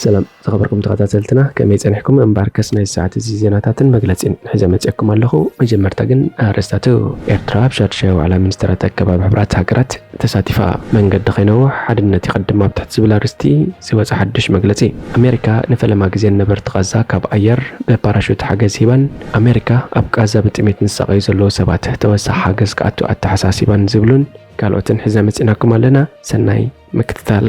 ሰላም ዝኸበርኩም ተኸታተልትና፣ ከመይ ጸኒሕኩም? እምበኣርከስ ናይ ሰዓት እዚ ዜናታትን መግለጺን ሒዘ መጺኣኩም ኣለኹ። መጀመርታ ግን ኣርእስታቱ። ኤርትራ ኣብ ሻድሻይ ዋዕላ ሚኒስተራት ኣከባቢ ሕቡራት ሃገራት ተሳቲፋ። መንገዲ ከይነውሕ ሓድነት ይቕድም ኣብ ትሕቲ ዝብል ኣርእስቲ ዝወጸ ሓድሽ መግለጺ። ኣሜሪካ ንፈለማ ግዜ ንነበርቲ ቓዛ ካብ ኣየር ብፓራሹት ሓገዝ ሂባን። ኣሜሪካ ኣብ ቃዛ ብጥሜት ንሳቐዩ ዘለዉ ሰባት ተወሳኺ ሓገዝ ክኣቱ ኣተሓሳሲባን ዝብሉን ካልኦትን ሒዘ መጺናኩም ኣለና። ሰናይ ምክትታል።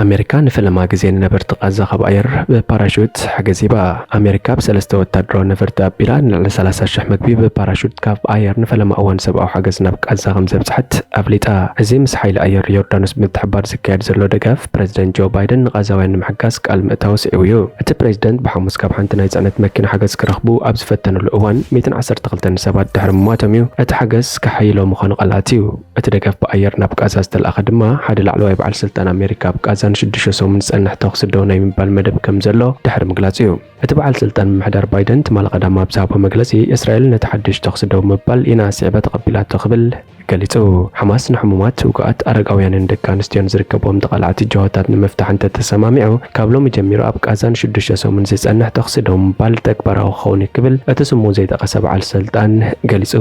ኣሜሪካ ንፈለማ ግዜ ንነበርቲ ቃዛ ካብ ኣየር ብፓራሹት ሓገዝ ሂባ። ኣሜሪካ ብሰለስተ ወታደራዊ ነፈርቲ ኣቢላ ንልዕሊ ሰላሳ ሽሕ መግቢ ብፓራሹት ካብ ኣየር ንፈለማ እዋን ሰብኣዊ ሓገዝ ናብ ቃዛ ከም ዘብጽሐት ኣፍሊጣ። እዚ ምስ ሓይሊ ኣየር ዮርዳኖስ ብምትሕብባር ዝካየድ ዘሎ ደገፍ፣ ፕረዚደንት ጆ ባይደን ንቃዛውያን ንምሕጋዝ ቃል ምእታው ስዒቡ እዩ። እቲ ፕረዚደንት ብሓሙስ ካብ ሓንቲ ናይ ጽዕነት መኪና ሓገዝ ክረኽቡ ኣብ ዝፈተኑሉ እዋን፣ ሚእትን ዓሰርተ ክልተን ሰባት ድሕሪ ምሟቶም እዩ እቲ ሓገዝ ከሓይሎ ምዃኑ ቃል ኣትዩ። እቲ ደገፍ ብኣየር ናብ ቃዛ ዝተለኣኸ ድማ፣ ሓደ ላዕለዋይ በዓል ስልጣን ኣሜሪካ ኣብ ቃዛ ንሽዱሽተ ሰሙን ዝጸንሕ ተኹሲ ደው ናይ ምባል መደብ ከም ዘሎ ድሕሪ ምግላጹ እዩ። እቲ በዓል ስልጣን ምምሕዳር ባይደን ትማሊ ቀዳም ኣብ ዝሃቦ መግለጺ፣ እስራኤል ነቲ ሓድሽ ተኹሲ ደው ምባል ኢና ኣስዒባ ተቐቢላቶ ክብል ገሊጹ። ሓማስ ንሕሙማት፣ ውጉኣት፣ ኣረጋውያንን ደቂ ኣንስትዮን ዝርከብዎም ተቓላዕቲ ጅሆታት ንምፍታሕ እንተተሰማሚዑ፣ ካብ ሎሚ ጀሚሩ ኣብ ቃዛ ንሽዱሽተ ሰሙን ዝጸንሕ ተኹሲ ደው ምባል ተግባራዊ ክኸውን እዩ ክብል እቲ ስሙ ዘይጠቐሰ በዓል ስልጣን ገሊጹ።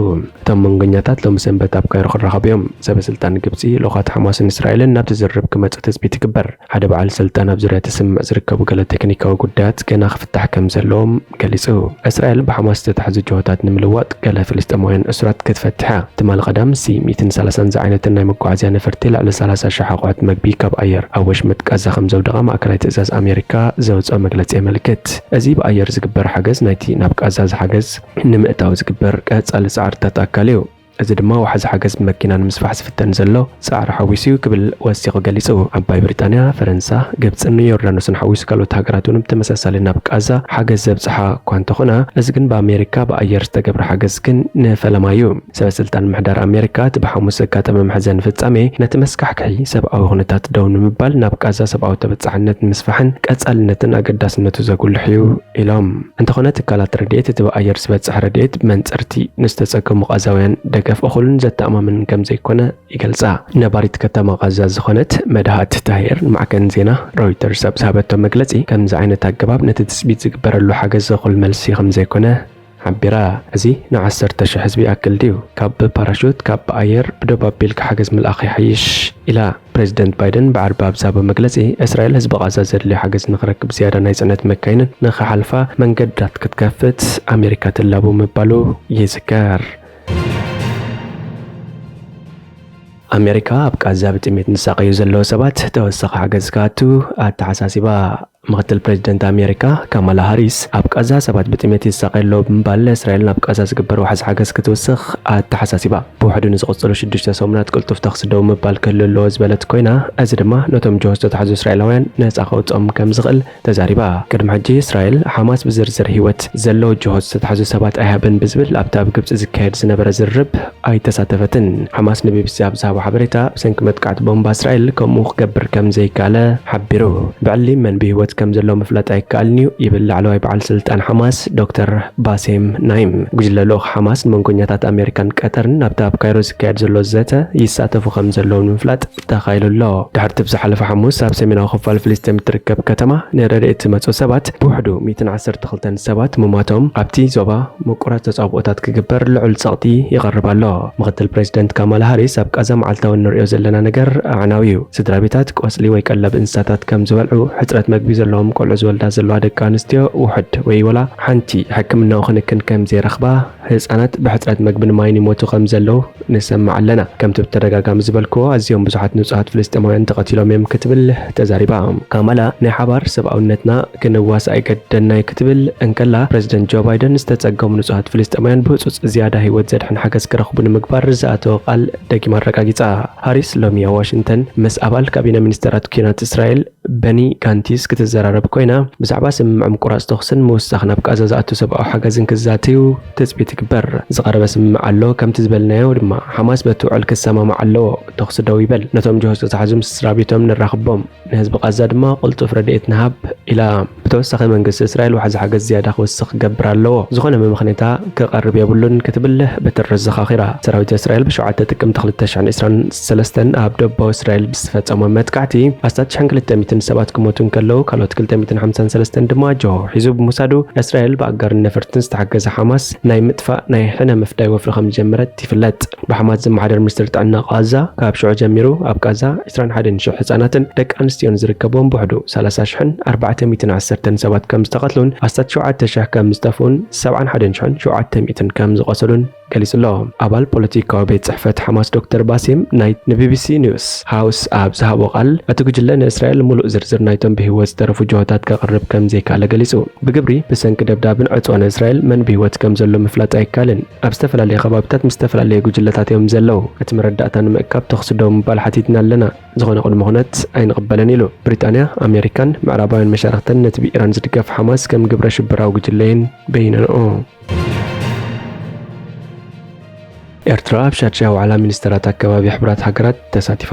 እቶም መንጎኛታት ሎሚ ሰንበት ኣብ ካይሮ ክራኸቡ እዮም። ሰበ ስልጣን ግብጺ፣ ልኡኻት ሓማስን እስራኤልን ናብቲ ዝርርብ ክመጹ ትጽቢት ይግበር። ሓደ በዓል ስልጣን ኣብ ዙርያ እቲ ስምምዕ ዝርከቡ ገለ ቴክኒካዊ ጉዳያት ገና ክፍታሕ ከም ዘለዎም ገሊጹ። እስራኤል ብሓማስ ዝተታሕዙ ጅሆታት ንምልዋጥ ገለ ፍልስጤማውያን እሱራት ክትፈትሕ እያ። ትማሊ ቀዳም ሲ ሚእትን ሰላሳን ዝዓይነትን ናይ መጓዓዝያ ነፈርቲ ልዕሊ ሰላሳ ሽሕ ኣቑሑት መግቢ ካብ ኣየር ኣብ ወሽመጥ ቃዛ ከም ዘውደቓ ማእከላይ ትእዛዝ ኣሜሪካ ዘውጽኦ መግለጺ የመልክት። እዚ ብኣየር ዝግበር ሓገዝ ናይቲ ናብ ቃዛ ዝሓገዝ ንምእታው ዝግበር ቀጻሊ ጻዕርታት ኣካል እዩ። እዚ ድማ ዋሕዚ ሓገዝ ብመኪና ንምስፋሕ ዝፍተን ዘሎ ጻዕሪ ሓዊሱ እዩ ክብል ወሲኹ ገሊጹ። ዓባይ ብሪጣንያ፣ ፈረንሳ፣ ግብጽን ዮርዳኖስን ሓዊሱ ካልኦት ሃገራት እውን ብተመሳሳሊ ናብ ቃዛ ሓገዝ ዘብጽሓ እኳ እንተኾና፣ እዚ ግን ብኣሜሪካ ብኣየር ዝተገብረ ሓገዝ ግን ንፈለማ እዩ። ሰበ ስልጣን ምሕዳር ኣሜሪካ እቲ ብሓሙስ ዘጋጠመ መሕዘኒ ፍጻሜ ነቲ መስካሕክሒ ሰብኣዊ ኩነታት ደው ንምባል ናብ ቃዛ ሰብኣዊ ተበጻሕነት ንምስፋሕን ቀጻልነትን ኣገዳስነቱ ዘጉልሕ እዩ ኢሎም። እንተኾነ ትካላት ረድኤት እቲ ብኣየር ዝበጽሕ ረድኤት ብመንጽርቲ ንዝተጸገሙ ቃዛውያን ደገፍ እኹልን ዘተኣማምንን ከም ዘይኮነ ይገልጻ። ነባሪት ከተማ ቃዛ ዝኾነት መድሃት ታሂር ንማዕከን ዜና ሮይተርስ ኣብ ዝሃበቶ መግለጺ፣ ከምዚ ዓይነት ኣገባብ ነቲ ትጽቢት ዝግበረሉ ሓገዝ እኹል መልሲ ከም ዘይኮነ ሓቢራ። እዚ ንዓሰርተ ሽሕ ህዝቢ ይኣክል ድዩ? ካብ ብፓራሹት፣ ካብ ብኣየር፣ ብዶብ ኣቢልካ ሓገዝ ምልኣኽ ይሓይሽ ኢላ። ፕረዚደንት ባይደን ብዓርቢ ኣብ ዝሃቦ መግለጺ፣ እስራኤል ህዝቢ ቃዛ ዘድልዮ ሓገዝ ንኽረክብ ዝያዳ ናይ ጽዕነት መካይንን ንኽሓልፋ መንገድታት ክትከፍት ኣሜሪካ ትላቦ ምባሉ ይዝከር። ኣሜሪካ ኣብ ቃዛ ብጥሜት ንሳቐዩ ዘለዉ ሰባት ተወሳኺ ሓገዝ ክኣቱ ኣተሓሳሲባ። ምኽትል ፕረዚደንት ኣሜሪካ ካማላ ሃሪስ፣ ኣብ ቃዛ ሰባት ብጥሜት ይሳቐዩ ኣለዉ ብምባል፣ እስራኤል ናብ ቃዛ ዝግበር ዋሕዚ ሓገዝ ክትውስኽ ኣተሓሳሲባ። ብውሕዱ ንዝቕጽሉ ሽዱሽተ ሰሙናት ቅልጡፍ ተኹሲ ደው ምባል ክህሉ ኣለዎ ዝበለት ኮይና፣ እዚ ድማ ነቶም ጅሆ ዝተታሕዙ እስራኤላውያን ነጻ ከውጽኦም ከም ዝኽእል ተዛሪባ። ቅድሚ ሕጂ እስራኤል፣ ሓማስ ብዝርዝር ህይወት ዘለዎ ጅሆ ዝተታሕዙ ሰባት ኣይሃብን ብዝብል ኣብቲ ኣብ ግብጺ ዝካየድ ዝነበረ ዝርርብ ኣይተሳተፈትን። ሓማስ ንቢቢሲ ኣብ ዝሃቦ ሓበሬታ፣ ብሰንኪ መጥቃዕቲ ቦምባ እስራኤል ከምኡ ክገብር ከም ዘይከኣለ ሓቢሩ። ብዕሊ መን ብህይወት ከም ዘሎ ምፍላጥ ኣይከኣልን እዩ ይብል ላዕለዋይ በዓል ስልጣን ሓማስ ዶክተር ባሴም ናይም። ጉጅለ ልኡኽ ሓማስ ንመንጎኛታት ኣሜሪካን ቀጠርን ናብቲ ኣብ ካይሮ ዝካየድ ዘሎ ዘተ ይሳተፉ ከም ዘለዉ ንምፍላጥ ተኻኢሉ ኣሎ። ድሕርቲ ብዝሓለፈ ሓሙስ ኣብ ሰሜናዊ ክፋል ፍልስጤም እትርከብ ከተማ ንረድኤት ዝመጹ ሰባት ብውሕዱ ሚእትን ዓሰርተ ክልተን ሰባት ምሟቶም ኣብቲ ዞባ ምቁራት ተጻብኦታት ክግበር ልዑል ጸቕጢ ይቐርብ ኣሎ። ምኽትል ፕሬዚደንት ካማላ ሃሪስ ኣብ ቃዛ መዓልታዊ እንርእዮ ዘለና ነገር ኣዕናዊ እዩ። ስድራ ቤታት ቆጽሊ ወይ ቀለብ እንስሳታት ከም ዝበልዑ፣ ሕጽረት መግቢ ዘለዎም ቆልዑ ዝወልዳ ዘለዋ ደቂ ኣንስትዮ ውሑድ ወይ ወላ ሓንቲ ሕክምናዊ ክንክን ከም ዘይረኽባ፣ ህጻናት ብሕጽረት መግብን ማይን ይሞቱ ከም ዘለዉ ንሰምዕ ኣለና። ከምቲ ብተደጋጋሚ ዝበልክዎ፣ ኣዝዮም ብዙሓት ንጹሃት ፍልስጤማውያን ተቐቲሎም እዮም ክትብል ተዛሪባ። ካማላ፣ ናይ ሓባር ሰብኣውነትና ክንዋሳእ ኣይገድደናይ ክትብል እንከላ፣ ፕረዚደንት ጆ ባይደን ዝተጸገሙ ንጹሃት ፍልስጤማውያን ብህጹጽ ዝያዳ ህይወት ዘድሕን ሓገዝ ክረኽቡ ንምግባር ዝኣተወ ቃል ደጊማ ኣረጋጊጻ። ሃሪስ ሎሚ ኣብ ዋሽንግተን ምስ ኣባል ካቢነ ሚኒስተራት ኲናት እስራኤል በኒ ጋንቲስ ክትዘራረብ ኮይና፣ ብዛዕባ ስምምዕ ምቁራጽ ተኹስን ምውሳኽ ናብ ቃዛ ዝኣቱ ሰብኣዊ ሓገዝን ክዛተዩ ትጽቢት ይግበር። ዝቐረበ ስምምዕ ኣሎ፣ ከምቲ ዝበልናዮ ድማ፣ ሓማስ በቲ ውዕል ክሰማማዕ ኣለዎ። ተኹሲ ደው ይበል፣ ነቶም ጅሆ ዝተታሕዙ ምስ ስድራ ቤቶም ነራኽቦም፣ ንህዝቢ ቃዛ ድማ ቅልጡፍ ረድኤት ንሃብ ኢላ። ብተወሳኺ መንግስቲ እስራኤል ዋሕዚ ሓገዝ ዝያዳ ክውስኽ ክገብር ኣለዎ። ዝኾነ መመኽነይታ ክቐርብ የብሉን ክትብል ብትሪ ኣዘኻኺራ። ሰራዊት እስራኤል ብሸውዓተ ጥቅምቲ ክልተ ሽሕን ዕስራን ሰለስተን ኣብ ደቡባዊ እስራኤል ብዝፈጸሞ መጥቃዕቲ ኣስታት ሽሕን ክልተ ሚእትን ሰባት ክሞቱ እንከለዉ፣ ካልኦት ክልተ ሚእትን ሓምሳን ሰለስተን ድማ ጅሆ ሒዙ ብምውሳዱ፣ እስራኤል ብኣጋርን ነፈርትን ዝተሓገዘ ሓማስ ናይ ምጥፋእ ናይ ሕነ ምፍዳይ ወፍሪ ከም ዝጀመረት ይፍለጥ። ብሓማስ ዝመሓደር ሚኒስትሪ ጥዕና ቃዛ፣ ካብ ሽዑ ጀሚሩ ኣብ ቃዛ ዕስራን ሓደን ሽሕ ህጻናትን ደቂ ኣንስትዮን ዝርከብዎም ብውሕዱ ሰላሳ ሽሕን ኣርባዕተ ሚእትን ዓሰርተን ሰባት ከም ዝተቐትሉን ኣስታት ሸውዓተ ሽሕ ከም ዝጠፍኡን ሰብዓን ሓደን ሽሕን ሸውዓተ ሚእትን ከም ዝቖሰሉን ገሊጹ ኣሎ። ኣባል ፖለቲካዊ ቤት ጽሕፈት ሓማስ ዶክተር ባሲም ናይት ንቢቢሲ ኒውስ ሃውስ ኣብ ዝሃቦ ቃል፣ እቲ ጉጅለ ንእስራኤል ምሉእ ዝርዝር ናይቶም ብህይወት ዝተረፉ ጅሆታት ከቕርብ ከም ዘይከኣለ ገሊጹ። ብግብሪ፣ ብሰንኪ ደብዳብን ዕጽዋ ንእስራኤል መን ብህይወት ከም ዘሎ ምፍላጥ ኣይከኣልን። ኣብ ዝተፈላለየ ከባቢታት ምስ ዝተፈላለየ ጉጅለታት እዮም ዘለዉ። እቲ መረዳእታ ንምእካብ ተኹሲ ደው ምባል ሓቲትና ኣለና። ዝኾነ ቅድመ ኩነት ኣይንቕበልን ኢሉ። ብሪጣንያ፣ ኣሜሪካን ምዕራባውያን መሻርኽተን ነቲ ብኢራን ዝድገፍ ሓማስ ከም ግብረ ሽበራዊ ጉጅለ እየን በይነንኦ። ኤርትራ ኣብ ሻድሻይ ዋዕላ ሚኒስተራት ኣከባቢ ሕቡራት ሃገራት ተሳቲፋ።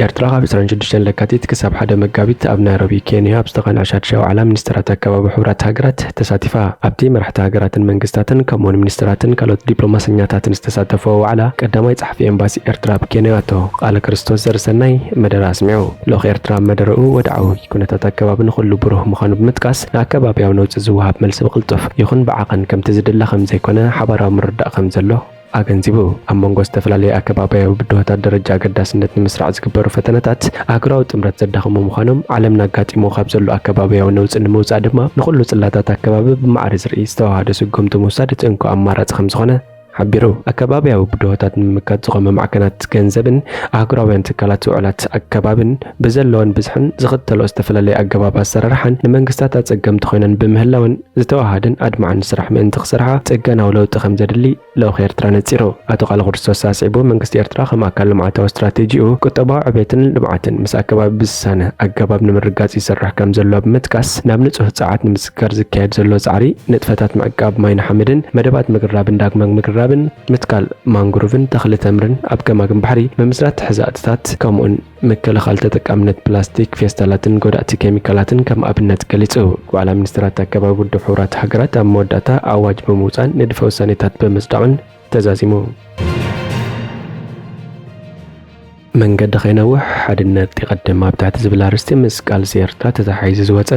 ኤርትራ ካብ ዕስራን ሽዱሽተን ለካቲት ክሳብ ሓደ መጋቢት ኣብ ናይሮቢ ኬንያ ኣብ ዝተኻንዐ ሻድሻይ ዋዕላ ሚኒስተራት ኣከባቢ ሕቡራት ሃገራት ተሳቲፋ። ኣብቲ መራሕቲ ሃገራትን መንግስታትን ከምኡውን ሚኒስተራትን ካልኦት ዲፕሎማሰኛታትን ዝተሳተፈዎ ዋዕላ ቀዳማይ ጸሓፊ ኤምባሲ ኤርትራ ኣብ ኬንያ ኣቶ ቃለ ክርስቶስ ዘርሰናይ መደረ ኣስሚዑ። ልኡኽ ኤርትራ ኣብ መደረኡ ወድዓዊ ኩነታት ኣከባቢ ንኹሉ ብሩህ ምዃኑ ብምጥቃስ ንኣከባብያዊ ነውጺ ዝወሃብ መልሲ ብቕልጡፍ ይኹን ብዓቐን ከምቲ ዝድለ ከም ዘይኮነ ሓባራዊ ምርዳእ ከም ዘሎ ኣገንዚቡ። ኣብ መንጎ ዝተፈላለዩ ኣከባብያዊ ብድሆታት ደረጃ ኣገዳስነት ንምስራዕ ዝግበሩ ፈተነታት ኣህጉራዊ ጥምረት ዘዳኸሙ ምዃኖም፣ ዓለምና ኣጋጢሙ ካብ ዘሎ ኣከባብያዊ ነውጺ ንምውጻእ ድማ ንኹሉ ጽላታት ኣከባቢ ብማዕረ ዝርኢ ዝተዋሃደ ስጉምቲ ምውሳድ እቲ እንኮ ኣማራጺ ከም ዝኾነ ሓቢሩ። ኣከባብያዊ ብድሆታት ንምምካት ዝቖመ ማዕከናት ገንዘብን ኣህጉራውያን ትካላት ውዕላት ኣከባብን ብዘለወን ብዝሕን ዝኽተልኦ ዝተፈላለየ ኣገባብ ኣሰራርሓን ንመንግስታት ኣጸገምቲ ኮይነን ብምህላወን ዝተዋሃደን ኣድማዕን ስራሕ ምእንቲ ክሰርሓ ጽገናዊ ለውጢ ከም ዘድሊ ልኡኽ ኤርትራ ነጺሩ። ኣቶ ቃለ ክርስቶስ ኣስዒቡ፣ መንግስቲ ኤርትራ ከም ኣካል ልምዓታዊ ስትራቴጂኡ ቁጠባዊ ዕቤትን ልምዓትን ምስ ኣከባቢ ብዝሳነ ኣገባብ ንምርጋጽ ይሰርሕ ከም ዘሎ ብምጥቃስ፣ ናብ ንጹህ ጸዓት ንምስግጋር ዝካየድ ዘሎ ጻዕሪ፣ ንጥፈታት ምዕቃብ ማይን ሓመድን፣ መደባት ምግራብን ዳግመ ምግራብን፣ ምትካል ማንግሩቭን ተኽሊ ተምርን ኣብ ገማግም ባሕሪ፣ ምምስራት ሕዛእትታት፣ ከምኡን ምክልኻል ተጠቃምነት ፕላስቲክ፣ ፌስታላትን ጎዳእቲ ኬሚካላትን ከም ኣብነት ገሊጹ። ዋዕላ ሚኒስትራት ኣከባቢ ውድብ ሕቡራት ሃገራት ኣብ መወዳእታ ኣዋጅ ብምውጻእን ንድፈ ውሳኔታት ብምጽዳቕን ተዛዚሙ። መንገዲ ከይነውሕ ሓድነት ይቐድም ኣብ ትሕቲ ዝብል ኣርእስቲ ምስ ቃልሲ ኤርትራ ተተሓሒዙ ዝወጸ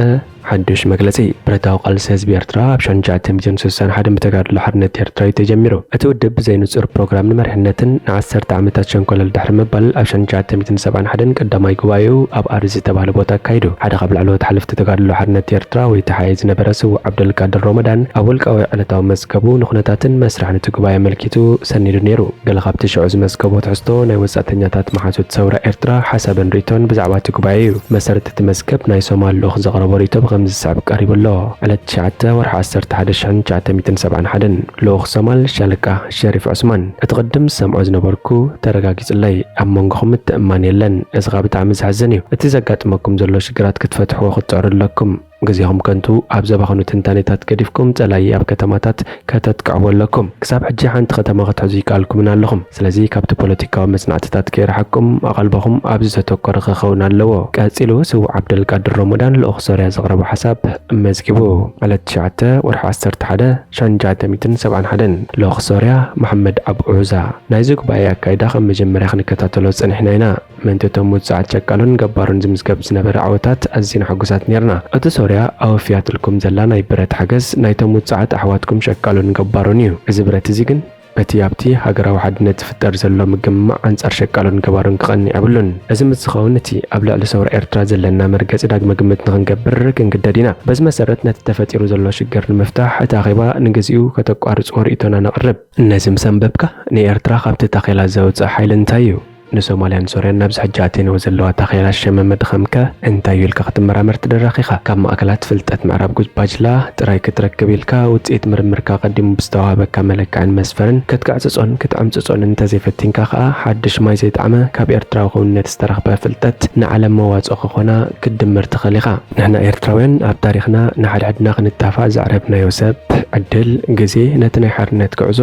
ሓዱሽ መግለጺ። ብረታዊ ቃልሲ ህዝቢ ኤርትራ ኣብ ሸንጃ ተምጅን ስሳን ሓደን ብተጋድሎ ሓርነት ኤርትራ እዩ ተጀሚሩ። እቲ ውድብ ብዘይንጹር ፕሮግራም ንመሪሕነትን ንዓሰርተ ዓመታት ሸንኮለል ድሕሪ ምባል ኣብ ሸንጃ ተምጅን ሰብዓን ሓደን ቀዳማይ ጉባኤኡ ኣብ ኣሪ ዝተባህለ ቦታ ኣካይዱ። ሓደ ካብ ላዕለዎት ሓለፍቲ ተጋድሎ ሓርነት ኤርትራ ወይ ተሓኤ ዝነበረ ስዉእ ዓብደልቃድር ሮመዳን ኣብ ውልቃዊ ዕለታዊ መዝገቡ ንኹነታትን መስርሕን እቲ ጉባኤ ኣመልኪቱ ሰኒዱ ነይሩ። ገለ ካብቲ ሽዑ ዝመዝገቦ ትሕዝቶ ናይ ወጻእተኛታት መሓዙት ሰውራ ኤርትራ ሓሳብን ርእይቶን ብዛዕባ እቲ ጉባኤ እዩ። መሰረት እቲ መዝገብ ናይ ሶማል ልኡኽ ዘቕረቦ ርእይቶ ብኸምዚ ዝስዕብ ቀሪቡ ኣሎ። ዕለት ትሽዓተ ወርሒ ዓሰርተ ሓደ ሽሕን ትሽዓተ ሚእትን ሰብዓን ሓደን። ልኡኽ ሶማል ሻለቃ ሸሪፍ ዑስማን። እቲ ቅድም ዝሰምዖ ዝነበርኩ ተረጋጊጹለይ። ኣብ መንጎኹም ምትእምማን የለን። እዚ ኸኣ ብጣዕሚ ዘሕዝን እዩ። እቲ ዘጋጥመኩም ዘሎ ሽግራት ክትፈትሕዎ ክትጽዕሩ ኣለኩም። ግዜኹም ከንቱ ኣብ ዘባኽኑ ትንታኔታት ገዲፍኩም፣ ጸላኢ ኣብ ከተማታት ከተጥቅዕዎ ኣለኩም። ክሳብ ሕጂ ሓንቲ ከተማ ክትሕዙ ይከኣልኩምን ኣለኹም። ስለዚ ካብቲ ፖለቲካዊ መጽናዕትታት ከይረሓቅኩም፣ ኣቓልቦኹም ኣብዚ ዘተኮረ ክኸውን ኣለዎ። ቀጺሉ ስዉእ ዓብደልቃድር ሮሞዳን ልኡኽ ሶርያ ዘቕረቦ ሓሳብ መዝጊቡ። ዕለት ትሽዓተ ወርሒ ዓሰርተ ሓደ ሸንጃ ተሚትን ሰብዓን ሓደን ልኡኽ ሶርያ መሓመድ ኣቡ ዑዛ ናይዚ ጉባኤ ኣካይዳ ከም መጀመርያ ክንከታተሎ ጸኒሕና ኢና። ምእንቲ እቶም ውጽዓት ሸቃሎን ገባሮን ዝምዝገብ ዝነበረ ዓወታት ኣዚና ሕጉሳት ኔርና። እቲ ሶርያ ኣወፍያትልኩም ዘላ ናይ ብረት ሓገዝ ናይቶም ውጽዓት ኣሕዋትኩም ሸቃሎን ገባሮን እዩ። እዚ ብረት እዚ ግን በቲ ኣብቲ ሃገራዊ ሓድነት ዝፍጠር ዘሎ ምግምማዕ ኣንጻር ሸቃሎን ገባሮን ክቐንዕ የብሉን። እዚ ምስ ዝኸውን እቲ ኣብ ልዕሊ ሰውራ ኤርትራ ዘለና መርገጺ ዳግመ ግምት ንኽንገብር ክንግደድ ኢና። በዚ መሰረት ነቲ ተፈጢሩ ዘሎ ሽግር ንምፍታሕ እቲ ኣኼባ ንግዚኡ ከተቋርጽዎ ርእይቶና ነቕርብ። ነዚ ምስ ኣንበብካ ንኤርትራ ካብቲ ታኼላ ዘውጽእ ሓይሊ እንታይ እዩ? ንሶማልያን ሶርያን ናብዚ ሕጂ ኣትየንዎ ዘለዋ ታኼላ ሸመ መድኸምከ እንታይ እዩ ኢልካ ክትመራመር ትደረኽ ኢኻ። ካብ ማእከላት ፍልጠት ምዕራብ ጉባጅላ ጥራይ ክትረክብ ኢልካ ውጽኢት ምርምርካ ኣቐዲሙ ብዝተዋህበካ መለክዕን መስፈርን ክትግዕጽጾን ክትዕምጽጾን እንተዘይፈቲንካ ከኣ ሓድሽ ማይ ዘይጠዓመ ካብ ኤርትራዊ ክውንነት ዝተረኽበ ፍልጠት ንዓለም መዋጽኦ ክኾና ክትድምር ትኽእል ኢኻ። ንሕና ኤርትራውያን ኣብ ታሪኽና ንሓድሕድና ክንጣፋእ ዘዕረብናዮ ሰብ፣ ዕድል፣ ግዜ ነቲ ናይ ሓርነት ጉዕዞ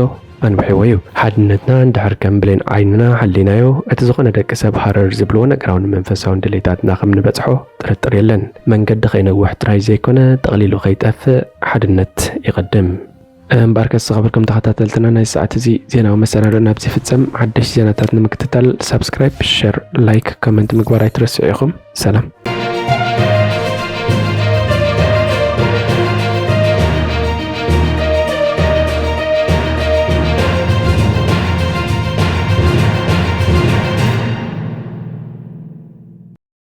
ኣንዊሕዎ እዩ። ሓድነትና እንድሕር ከም ብሌን ዓይንና ሓሊናዮ፣ እቲ ዝኾነ ደቂ ሰብ ሃረር ዝብልዎ ነገራውን መንፈሳውን ድሌታትና ከም ንበጽሖ ጥርጥር የለን። መንገዲ ከይነውሕ ጥራይ ዘይኮነ፣ ጠቕሊሉ ከይጠፍእ ሓድነት ይቐድም። እምበኣርከስ ዝኸበርኩም ተኸታተልትና፣ ናይ ሰዓት እዚ ዜናዊ መሰናዶ ናብዚ ይፍጸም። ሓደሽቲ ዜናታት ንምክትታል ሳብስክራይብ፣ ሸር፣ ላይክ፣ ኮመንት ምግባር ኣይትረስዑ ኢኹም። ሰላም።